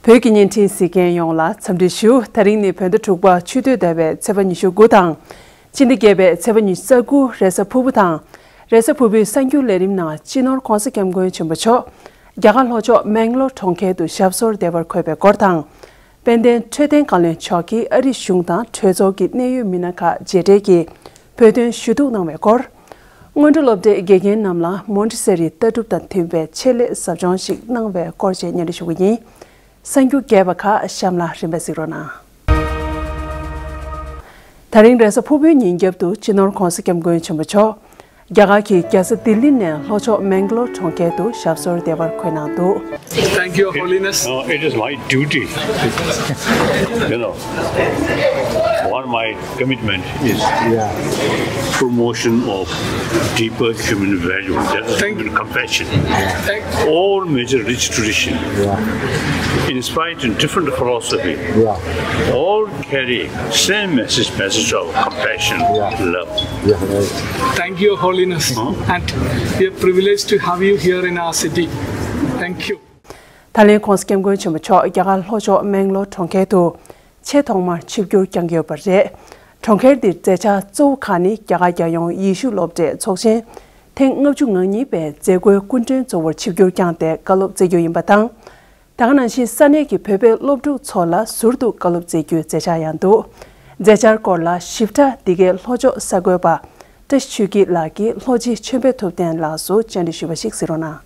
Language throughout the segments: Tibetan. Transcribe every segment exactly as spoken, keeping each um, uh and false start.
བོད་ཀྱི་བརྙན་འཕྲིན་གཟིགས་མཁན་ཡོངས་ལ་འཚམས་འདྲི་ཞུ། དེ་རིང་ནི་བོད་ཟླ་དྲུག་པ་ཆུ་སྟོད་ཟླ་བའི་ཚེས་པ་ཉི་ཤུ་དགུ་དང་། སྤྱི་ཟླ་བརྒྱད་པའི་ཚེས་པ་ཉི་ཤུ་རྩ་དགུ། རེས་གཟའ་ཕུར་བུ་དང་། རེས་གཟའ་ཕུར་བུའི་གསར་འགྱུར་ལས་རིམ་ནང་སྤྱི་ནོར་༧གོང་ས་༧སྐྱབས་མགོན་ཆེན་པོ་མཆོག་རྒྱ་གར་ལྷོ་ཕྱོགས་མེང་ལོར་གྲོང་ཁྱེར་དུ་ཞབས་སོར་བདེ་བར་འཁོད་པའི་སྐོར་དང་། དཔལ་ལྡན་འཕྲོད་བསྟེན་བཀའ་བློན་མཆོག་གིས་ཨ་རིའི་གཞུང་དང་གྲོས་ཚོགས་ཀྱི་གནད་ཡོད་མི་སྣ་ཁག་མཇལ་འཕྲད་ཀྱིས་བོད་དོན་ཞུ་གཏུག་གནང་བའི་སྐོར། སྔོན་འགྲོ་སློབ་གྲྭའི་དགེ་རྒན་རྣམས་ལ་མོན་ཊི་སེ་རི་ལྟ་གྲུབ་དང་མཐུན་པའི་ཆེད་ལས་ཟབ་སྦྱོང་ཞིག་གནང་བའི་སྐོར་བཅས་སྙན་སྒྲོན་ཞུ་གི་ཡིན། གསར་འགྱུར་རྒྱས་པ་ཁག་གཤམ་ལ་རིམ་པས་གཟིགས་རོགས་གནང་། དེ་རིང་རེས་གཟའ་ཕུར་བུའི་ཉིན་རྒྱབ་ཏུ་སྤྱི་ནོར་༧གོང་ས་༧སྐྱབས་མགོན་ཆེན་པོ་མཆོག་རྒྱ་གར་གྱི་རྒྱལ་ས་ལྡི་ལི་ནས་ལྷོ་ཕྱོགས་མེང་ལོར་གྲོང་ཁྱེར་དུ་ཞབས་སོར་བདེ་བར་འཁོད་གནང་འདུག། Thank you, Holiness. No, it is my duty. You know, one of my commitment is promotion of deeper human value, that is human compassion. All major rich tradition, in spite in different philosophy, all carry same message, message of compassion, love. Thank you, Holiness. And we are privileged to have you here in our city. Thank you. ད་ལན་༧གོང་ས་༧སྐྱབས་མགོན་ཆེན་པོ་མཆོག་རྒྱ་གར་ལྷོ་ཕྱོགས་མེང་ལོར་གྲོང་ཁྱེར་དུ་ཆེས་ཐོག་མར་ཆིབས་བསྒྱུར་བསྐྱངས་ཡོད་པ་རེད། གྲོང་ཁྱེར་འདིར་མཛད་འཆར་གཙོ་བོ་ཁག་ནི་རྒྱ་གར་རྒྱལ་ཡོངས་ཡེ་ཤུ་སློབ་གྲྭའི་ཚོགས་ཆེན་ཐེངས་ལྔ་བཅུ་ང་གཉིས་པའི་མཛད་སྒོའི་སྐུ་མགྲོན་གཙོ་བོར་ཆིབས་བསྒྱུར་བསྐྱངས་ཏེ་བཀའ་སློབ་སྩལ་རྒྱུ་ཡིན་པ་དང་། དེ་ག་ནང་བཞིན་ས་གནས་ཀྱི་བོད་པའི་སློབ་ཕྲུག་ཚོ་ལ་ཟུར་དུ་བཀའ་སློབ་སྩལ་རྒྱུའི་མཛད་འཆར་ཡང་འདུག། མཛད་འཆར་སྐོར་ལ་ཞིབ་ཕྲ་འདི་གའི་ལྷོ་ཕྱོགས་གསར་འགོད་པ་བཀྲ་ཤིས་ཆོས་སྐྱིད་ལགས་ཀྱིས་ལྷོ་སྤྱི་ཆོས་འཕེལ་ཐུབ་བསྟན་ལགས་སུ་བཅར་འདྲི་ཞུས་པ་ཞིག་གཟིགས་རོགས་གནང་།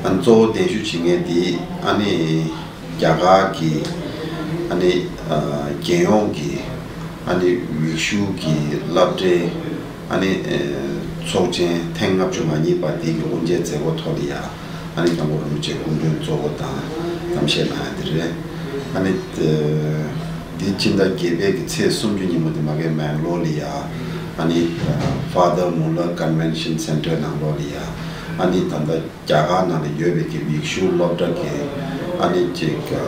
ཨ་ནི་གཙོ་བོ་གདན་ཞུ་བྱེད་མཁན་དེ་ཨ་ནི་རྒྱ་གར་གྱི་ཨ་ནི་ཨ་རྒྱལ་ཡོངས་ཀྱི་ཨ་ནི་ཡེ་ཤུ་གི་སློབ་གྲྭའི་ཨ་ནི་ཨ་ཚོགས་ཆེན་ཐེངས་ལྔ་བཅུ་ང་གཉིས་པ་དེ་གི་དབུ་འབྱེད་མཛད་སྒོ་ཐོག་ལ་ཡ་ཨ་ནི་སྐྱབས་མགོན་རིན་པོ་ཆེ་སྐུ་མགྲོན་གཙོ་བོ་དང་གཏམ་བཤད་གནང་ཡ་དེ་རེད། ཨ་ནི་ཨ་འདི་སྤྱི་ཟླ་བརྒྱད་པའི་གི་ཚེས་སུམ་ཅུ་ཉིན་མོ་དེ་མ་གི་མེང་ལོར་ལ་ཡ་ཨ་ནི་ཨ་Father Muller Convention Center ནང་ལོགས་ལ་ཡ་ཨ་ནི་ད་ལྟ་རྒྱ་གར་ནང་ལ་ཡོད་པའི་གི་ཡེ་ཤུ་སློབ་གྲྭ་གི་ཨ་ནི་ཅིག་ཨ་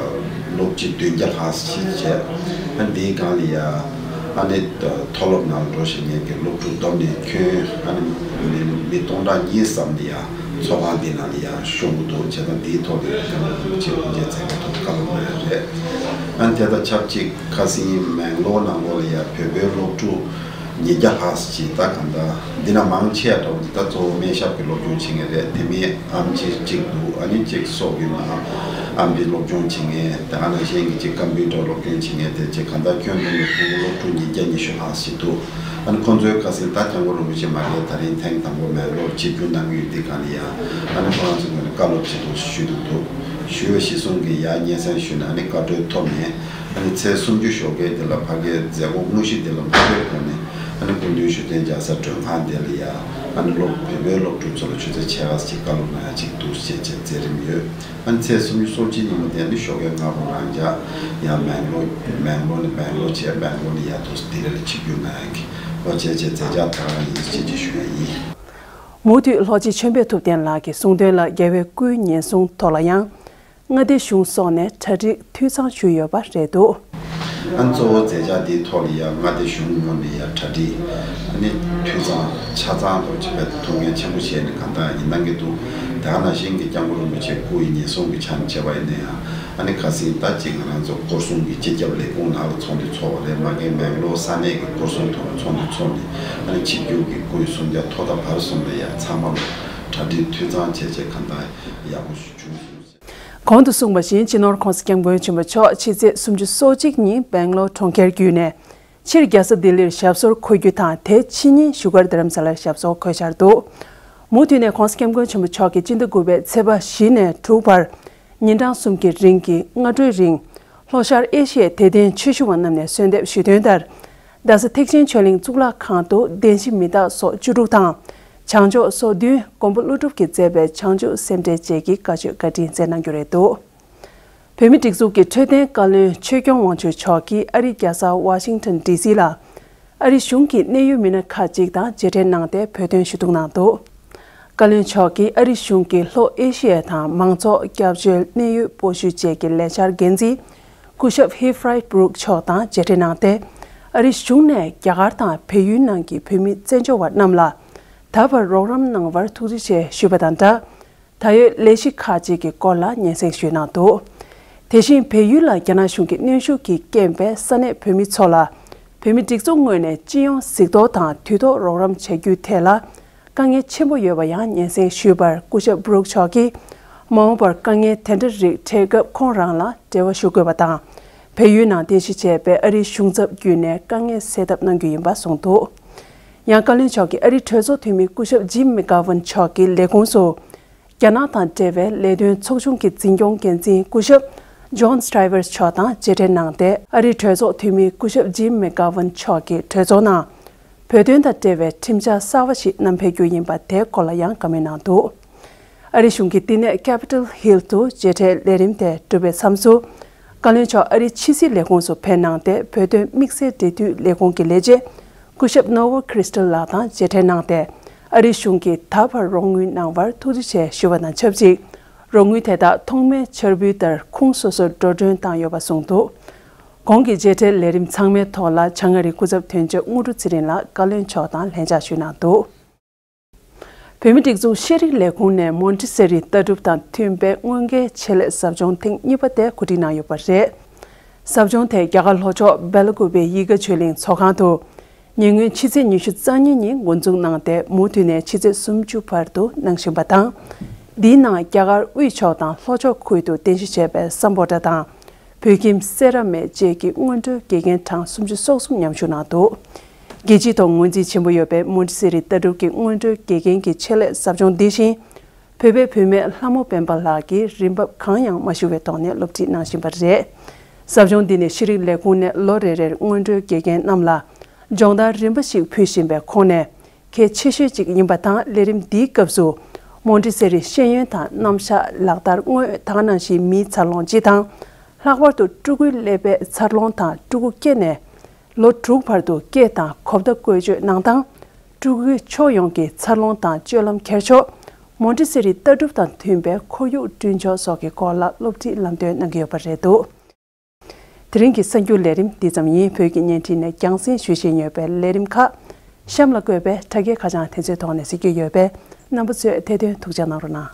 སློབ་སྤྱི་བདུན་བརྒྱ་ལྷག་ཞིག་བྱས། ཨ་འདིའི་སྒང་ལ་ཡ་ཨ་ནི་མཐོ་སློབ་ནང་འགྲོ་བཞིན་མཁན་གྱི་སློབ་ཕྲུག་བསྡོམས་ནས་ཁྱོན་ཨ་ནི་མི་མི་སྟོང་ཕྲག་གཉིས་ཙམ་ལ་ཡ་ཚོགས་ཁང་འདི་ནང་ལ་ཡ་ཤོང་གི་འདུག། བྱས་ཙང་འདིའི་ཐོག་ལ་ཡ་སྐྱབས་མགོན་རིན་པོ་ཆེ་དབུ་འབྱེད་མཛད་སྒོའི་ཐོག་བཀའ་སློབ་གནང་ཡ་རེད། ཨ་ནི་དེ་དང་ཆབས་ཅིག་ཁ་སང་མེང་ལོར་ནང་ལོགས་ལ་ཡ་བོད་པའི་སློབ་ཕྲུག་ཉིས་བརྒྱ་ལྷག་ཅིག་ད་གང་ལྟར་འདི་ན་མང་ཆེ་བ་འདྲ་བོ་འདི་ད་གཙོ་བོ་སྨན་ཞབས་ཀྱི་སློབ་སྦྱོང་བྱེད་མཁན་རེད། དེ་མིན་ཨེམ་ཆི་གཅིག་འདུག། ཨ་ནི་གཅིག་སོག་པོའི་ནང་ཨེམ་ཆི་སློབ་སྦྱོང་བྱེད་མཁན་དེ་ག་ནང་བཞིན་གྱི་གཅིག་ཀམ་པུ་ཊར་སློབ་སྦྱོང་བྱེད་མཁན་དེ་གཅིག་གང་ལྟར་ཁྱོན་བསྡོམས་ནས་ཕྲུ་གུ་སློབ་ཕྲུག་ཉིས་བརྒྱ་ཉི་ཤུ་ལྷག་ཞིག་འདུག། ཨ་ནི་ཁོང་ཚོའི་ཁ་སང་ད་སྐྱབས་མགོན་རིན་པོ་ཆེ་མ་གིར་ད་རིང་ཐེངས་དང་པོ་མེང་ལོར་ཆིབས་བསྒྱུར་གནང་གི་ཡོད་དུས་སྒང་ལ་ཡ་ཨ་ནི་ཁོ་རང་ཚོའི་ངོས་ནས་བཀའ་སློབ་ཅིག་ཏུ་ཞུས་འདུག་འདུག། ཞུས་པ་གཞིར་བཟུང་གིས་ཡར་སྙན་སེང་ཞུས་ནས་ཨ་ནི་བཀའ་འཁྲོལ་ཐོབ་ནས། ཨ་ནི་ཚེས་སུམ་ཅུ་ཞོགས་ཀས་དེ་ལ་ཕ་གིའི་མཛད་སྒོ་དངོས་གཞི་དེ་ལ་མ་ཕེབས་གོང་ནས་ཨ་ནི་སྐུ་མདུན་བཞུགས་གདན་རྒྱག་ས་མགྲོན་ཁང་དེ་ལ་ཡ་ཨ་ནི་སློབ་བོད་པའི་སློབ་ཕྲུག་ཚོ་ལ་ཆུ་ཚོད་ཕྱེད་ཀ་ཅིག་བཀའ་སློབ་གནང་ཡ་ཅིག་འདུག་ཅེས་བྱས་མཛད་རིམ་ཡོད། ཨ་ནི་ཚེས་སུམ་ཅུ་སོ་གཅིག་ཉིན་མོ་དེ་ཨ་ནི་ཞོགས་ཀས་སྔ་པོ་རང་འཇགས་ཡང་མེང་ལོར་མེང་ལོར་ནས་མེང་ལོར་བྱས་མེང་ལོར་ནས་ཡར་དུ་ལྡི་ལི་ལ་ཆིབས་བསྒྱུར་གནང་ཡ་གི་ལོ་བྱས་བྱས་མཛད་འཆར་དེ་རང་ཡིན་ཅེས་ཅིག་ཞུ་ཡ་ཡིན། མུ་མཐུད་ལྷོ་སྤྱི་ཆོས་འཕེལ་ཐུབ་བསྟན་ལགས་ཀྱིས་གསུངས་དོན་ལ་རྒྱལ་བའི་སྐུའི་ཉེན་སྲུང་ཐོག་ལ་ཡང་། མངའ་སྡེ་གཞུང་སོགས་ནས་གྲ་སྒྲིག་འཐུས་ཚང་ཞུས་ཡོད་པ་རེད་འདུག། ཨ་ནི་གཙོ་བོ་མཛད་འཆར་འདིའི་ཐོག་ལ་ཡང་མངའ་སྡེ་གཞུང་ངོས་ནས་ཡང་གྲ་སྒྲིག་ཨ་ནི་འཐུས་ཚང་ཆ་ཚང་དུ་བྱེད་པའི་ཐུགས་འགན་ཆེན་པོ་བཞེས་ནས་གང་ལྟར་ཡིན་གནང་གི་འདུག། དེ་ག་ནང་བཞིན་གྱི་སྐྱབས་མགོན་རིན་པོ་ཆེ་སྐུ་ཡི་ཉེན་སྲུང་གི་ཆ་ནས་བྱས་པ་ཡིན་ན་ཡང་ཨ་ནི་ཁ་སང་ད་ཅིག་ང་རང་ཚོ་སྐོར་སྲུང་གི་སྤྱི་ཁྱབ་ལས་ཁུངས་ནང་ལ་ཚོགས་འདུ་ཚོགས་པ་རེད། མ་གི་མེང་ལོར་ས་གནས་ཀྱི་སྐོར་སྲུང་ཐོག་ལ་ཚོགས་འདུ་ཚོགས་ནས་ཨ་ནི་ཆིབས་བསྒྱུར་གྱི་སྐུ་ཡི་གསུང་བཤད་ཐོག་མཐའ་བར་གསུམ་ལ་ཡང་ཚང་མ་ལ་གྲ་སྒྲིག་འཐུས་ཚང་བྱས་བྱས་གང་ལྟར་ཡག་པོ་ཞིག་བྱུང་སོང་། གོང་དུ་གསུངས་པ་བཞིན་སྤྱི་ནོར་༧གོང་ས་༧སྐྱབས་མགོན་ཆེན་པོ་མཆོག་ཕྱི་ཚེས་སུམ་ཅུ་སོ་གཅིག་ཉིན་སྦེང་ལོར་གྲོང་ཁྱེར་བརྒྱུད་ནས་ཕྱིར་རྒྱལ་ས་ལྡི་ལིར་ཞབས་སོར་འཁོད་རྒྱུ་དང་། དེའི་ཕྱི་ཉིན་བཞུགས་སྒར་རྡ་རམ་ས་ལར་ཞབས་སོར་འཁོད་འཆར་འདུག། མུ་མཐུད་ནས་༧གོང་ས་༧སྐྱབས་མགོན་ཆེན་པོ་མཆོག་གིས་སྤྱི་ཟླ་དགུ་པའི་ཚེས་པ་བཞི་ནས་དྲུག་བར་ཉིན་གྲངས་གསུམ་གྱི་རིང་གི་སྔ་དྲོའི་རིང་། ལྷོ་ཤར་ཨེ་ཤི་ཡའི་དད་ལྡན་ཆོས་ཞུ་བ་རྣམས་ནས་གསོལ་འདེབས་ཞུས་དོན་ལྟར། རྡ་ས་ཐེག་ཆེན་ཆོས་གླིང་གཙུག་ལག་ཁང་དུ་བདེན་བཞི་མི་རྟག་སོགས་བཅུ་དྲུག་དང་། བྱང་ཕྱོགས་སོ་བདུན། མགོན་པོ་ཀླུ་སྒྲུབ་ཀྱི་མཛད་པའི་བྱང་ཆུབ་སེམས་འགྲེལ་བཅས་ཀྱི་བཀའ་ཆོས་བཀའ་དྲིན་སྩལ་གནང་རྒྱུ་རེད་འདུག། བོད་མིའི་སྒྲིག་འཛུགས་ཀྱི་འཕྲོད་བསྟེན་བཀའ་བློན་ཆོས་སྐྱོང་དབང་ཕྱུག་མཆོག་གིས་ཨ་རིའི་རྒྱལ་ས་ཝ་ཤིང་ཊོན་ཌི་སི་ལ། ཨ་རིའི་གཞུང་གི་གནད་ཡོད་མི་སྣ་ཁག་ཅིག་དང་མཇལ་འཕྲད་གནང་སྟེ་བོད་དོན་ཞུ་གཏུག་གནང་འདུག། བཀའ་བློན་མཆོག་གིས་ཨ་རིའི་གཞུང་གི་ལྷོ་ཨེ་ཤི་ཡ་དང་མང་ཚོགས་སྐྱབས་བཅོལ་གནད་ཡོད་སྤོ་བཤུད་བཅས་ཀྱི་ལས་འཆར་འགན་འཛིན་སྐུ་ཞབས་ཧི་ཧྥ་རའེ་བྷུ་རུག་མཆོག་དང་མཇལ་འཕྲད་གནང་སྟེ། ཨ་རིའི་གཞུང་ནས་རྒྱ་གར་དང་བལ་ཡུལ་ནང་གི་བོད་མི་བཙན་བྱོལ་བ་རྣམས་ལ་ད་བར་རོགས་རམ་གནང་བར་ཐུགས་རྗེ་ཆེ་ཞུས་པ་དང་སྦྲགས། ད་ཡོད་ལས་གཞི་ཁག་ཅིག་གི་སྐོར་ལ་སྙན་སེང་ཞུས་གནང་འདུག། དེ་བཞིན་བལ་ཡུལ་ལ་རྒྱ་ནག་གཞུང་གི་གནོན་ཤུགས་ཀྱི་རྐྱེན་པས་ས་གནས་བོད་མི་ཚོ་ལ་བོད་མི་སྒྲིག་འཛུགས་ངོས་ནས་སྤྱི་ཡོངས་གཟིགས་རྟོག་དང་དུས་ཐོག་རོགས་རམ་བྱ་རྒྱུའི་ཐད་ལ་དཀའ་ངལ་ཆེན་པོ་ཡོད་པ་ཡང་སྙན་སེང་ཞུས་པར། སྐུ་ཞབས་Brook་མཆོག་གིས་མ་འོངས་པར་དཀའ་ངལ་དེ་འདྲ་རིགས་འཕྲད་སྐབས་ཁོང་རང་ལ་འབྲེལ་བ་ཞུ་དགོས་པ་དང་། བལ་ཡུལ་ནང་རྟེན་གཞི་བྱས་པའི་ཨ་རིའི་གཞུང་ཚབ་བརྒྱུད་ནས་དཀའ་ངལ་སེལ་ཐབས་གནང་རྒྱུ་ཡིན་པ་གསུངས་འདུག། ཡང་བཀའ་བློན་མཆོག་གིས་ཨ་རིའི་གྲོས་ཚོགས་འཐུས་མི་སྐུ་ཞབས་Jim McGovern་མཆོག་གི་ལས་ཁུངས་སུ། རྒྱ་ནག་དང་འབྲེལ་བའི་ལས་དོན་ཚོགས་ཆུང་གི་འཛིན་སྐྱོང་འགན་འཛིན་སྐུ་ཞབས་John Stivers མཆོག་དང་མཇལ་འཕྲད་གནང་སྟེ། ཨ་རིའི་གྲོས་ཚོགས་འཐུས་མི་སྐུ་ཞབས་Jim McGovern མཆོག་གིས་གྲོས་ཚོགས་ནང་བོད་དོན་དང་འབྲེལ་བའི་ཁྲིམས་འཆར་གསར་བ་ཞིག་བསྣམས་ཕེབས་རྒྱུ་ཡིན་པ་དེའི་སྐོར་ལ་ཡང་བཀའ་མོལ་གནང་འདུག། ཨ་རིའི་གཞུང་གི་བསྟི་གནས་Capitol Hill་དུ་མཇལ་འཕྲད་ལས་རིམ་དེ་གྲུབ་པའི་མཚམས་སུ། བཀའ་བློན་མཆོག་ཨ་རིའི་ཕྱི་སྲིད་ལས་ཁུངས་སུ་ཕེབས་གནང་སྟེ། བོད་དོན་དམིགས་བསལ་འབྲེལ་མཐུད་ལས་ཁུངས་ཀྱི་ལས་བྱེད་སྐུ་ཞབས་Noel Crystal་ལགས་དང་མཇལ་འཕྲད་གནང་སྟེ། ཨ་རིའི་གཞུང་གིས་ད་བར་རོགས་དངུལ་གནང་བར་ཐུགས་རྗེ་ཆེ་ཞུ་བ་དང་ཆབས་ཅིག། རོགས་དངུལ་དེ་དག་ཐོག་མའི་འཆར་འབུལ་ལྟར་ཁུངས་སོ་སོར་འགྲོ་གྲོན་བཏང་ཡོད་པ་གསུངས་འདུག། གོང་གི་མཇལ་འཕྲད་ལས་རིམ་ཚང་མའི་ཐོག་ལ་བྱང་ཨ་རིའི་སྐུ་ཚབ་དོན་གཅོད་དངོས་གྲུབ་ཚེ་རིང་ལགས་བཀའ་བློན་མཆོག་དང་ལྷན་ཕྱག་ཞུས་གནང་འདུག། བོད་མིའི་སྒྲིག་འཛུགས་ཤེས་རིག་ལས་ཁུངས་ནས་མོན་ཊི་སེ་རི་ལྟ་གྲུབ་དང་མཐུན་པའི་སྔོན་འགན་ཆེད་ལས་ཟབ་སྦྱོང་ཐེངས་གཉིས་པ་དེ་གོ་སྒྲིག་གནང་ཡོད་པ་རེད། ཟབ་སྦྱོང་དེ་རྒྱ་གར་ལྷོ་ཕྱོགས་སྦེ་ལ་ཀུ་པེ་ཡིད་དགའ་ཆོས་གླིང་ཚོགས་ཁང་དུ་ཉེ་སྔོན་ཕྱི་ཚེས་ཉི་ཤུ་རྩ་གཉིས་ཉིན་འགོ་འཛུགས་གནང་སྟེ། མུ་མཐུད་ནས་ཕྱི་ཚེས་སུམ་ཅུ་བར་དུ་གནང་བཞིན་པ་དང་། འདིའི་ནང་རྒྱ་གར་དབུས་ཕྱོགས་དང་ལྷོ་ཕྱོགས་ཁུལ་དུ་རྟེན་གཞི་བྱས་པའི་སམ་བྷོ་ཊ་དང་། བོད་ཁྱིམ་སེ་ར་མེད་བཅས་ཀྱི་སྔོན་འགྲོའི་དགེ་རྒན་གྲངས་སུམ་ཅུ་སོ་གསུམ་མཉམ་ཞུགས་གནང་འདུག། རྒྱལ་སྤྱིའི་ཐོག་ངོས་འཛིན་ཆེན་པོ་ཡོད་པའི་མོན་ཊི་སེ་རི་ལྟ་གྲུབ་ཀྱི་སྔོན་འགྲོའི་དགེ་རྒན་གྱི་ཆེད་ལས་ཟབ་སྦྱོང་འདི་བཞིན། བོད་པའི་བུད་མེད་ལྷ་མོ་སྤེན་པ་ལགས་ཀྱིས་རིན་འབབ་གང་ཡང་མ་ཞུ་བའི་ཐོག་ནས་སློབ་ཁྲིད་གནང་བཞིན་པ་རེད། ཟབ་སྦྱོང་འདི་ནི་ཤེས་རིག་ལས་ཁུངས་ནས་ལོ་རེ་རེར་སྔོན་འགྲོའི་དགེ་རྒན་རྣམས་ལ་སྦྱོང་བརྡར་རིམ་པ་ཞིག་ཕུལ་བཞིན་པའི་ཁོངས་ནས་གལ་ཆེ་ཤོས་ཅིག་ཡིན་པ་དང་། ལས་རིམ་འདིའི་སྐབས་སུ་མོན་ཊི་སེ་རིའི་ཤེས་ཡོན་དང་རྣམ་གཞག་ལག་བསྟར་དངོས། ད་ག་ནང་བཞིན་མིའི་འཚར་ལོངས་སྤྱི་དང་། ལྷག་པར་དུ་ཕྲུ་གུའི་ཀླད་པའི་འཚར་ལོངས་དང་། ཕྲུ་གུ་སྐྱེས་ནས་ལོ་དྲུག་བར་དུ་སྐད་དང་གོ་བརྡ་བཀོལ་སྤྱོད་གནང་སྟངས། ཕྲུ་གུའི་ཕྱོགས་ཡོངས་ཀྱི་འཚར་ལོངས་དང་སྤྱོད་ལམ་འཁྱེར་ཕྱོགས། མོན་ཊི་སེ་རི་ལྟ་གྲུབ་དང་མཐུན་པའི་ཁོར་ཡུག་བསྐྲུན་ཕྱོགས་སོགས་ཀྱི་སྐོར་ལ་སློབ་ཁྲིད་ལམ་སྟོན་གནང་གི་ཡོད་པ་རེད་འདུག། དེ་རིང་གི་གསར་འགྱུར་ལས་རིམ་འདི་ཙམ་ཡིན། བོད་ཀྱི་བརྙན་འཕྲིན་ནས་རྒྱང་སྲིང་ཞུ་བཞིན་ཡོད་པའི་ལས་རིམ་ཁག་གཤམ་ལ་བཀོད་པའི་དྲ་རྒྱའི་ཁ་བྱང་དེ་ཚོའི་ཐོག་ནས་གཟིགས་རྒྱུ་ཡོད་པས། རྣམ་པ་ཚོས་ཐད་གཏོང་ཐུགས་ཅག་གནང་རོགས་གནང་།